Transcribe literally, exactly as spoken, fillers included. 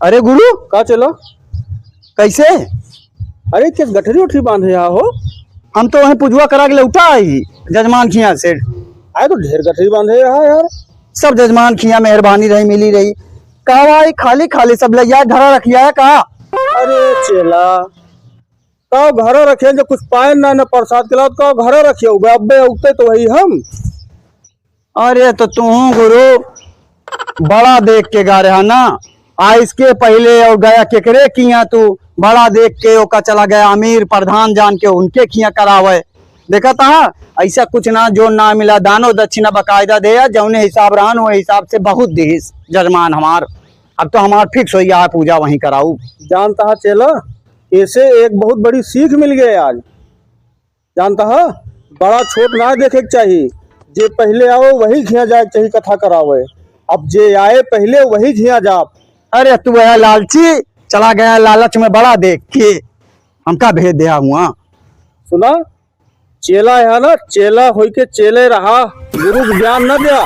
अरे गुरु, का चला? कैसे? अरे, किस गठरी उठरी बांधे यहाँ हो? हम तो वहीं पूजवा करा के लौटा आई जजमान खिया से। आए तो ढेर गठरी बांधे यहाँ यार। सब जजमान खिया मेहरबानी रही, मिली रही। का भाई, खाली खाली सब लैया घरा रखिया है का? अरे चेला, का घरा रखे, जो कुछ पाए ना, ना प्रसाद के लाओ, का घरा रखिया हुआ? अब्बे उगते तो वही हम। अरे तो तू गुरु बड़ा देख के गा रहा ना, आ इसके पहले और गया केकरे किया तू बड़ा देख के ओका चला गया अमीर प्रधान जान के उनके किया करावे। देखा था ऐसा कुछ ना जो ना मिला, दानो दक्षिणा बकायदा दे, जौने हिसाब रहन वो हिसाब से बहुत दिहिस जजमान हमार। अब तो हमार फिक्स हो गया है पूजा वहीं कराऊ। जानता है चेला, ऐसे एक बहुत बड़ी सीख मिल गई आज। जानता है, बड़ा छोट ना देखे के चाही। जे पहले आओ वही घिया जाए के चाही कथा करावे। अब जे आए पहले वही घिया जाप। अरे तू है लालची, चला गया लालच में बड़ा देख के हमका भेज दिया हुआ। सुना, चेला है ना, चेला होई के चेले रहा, गुरु के ज्ञान न दिया।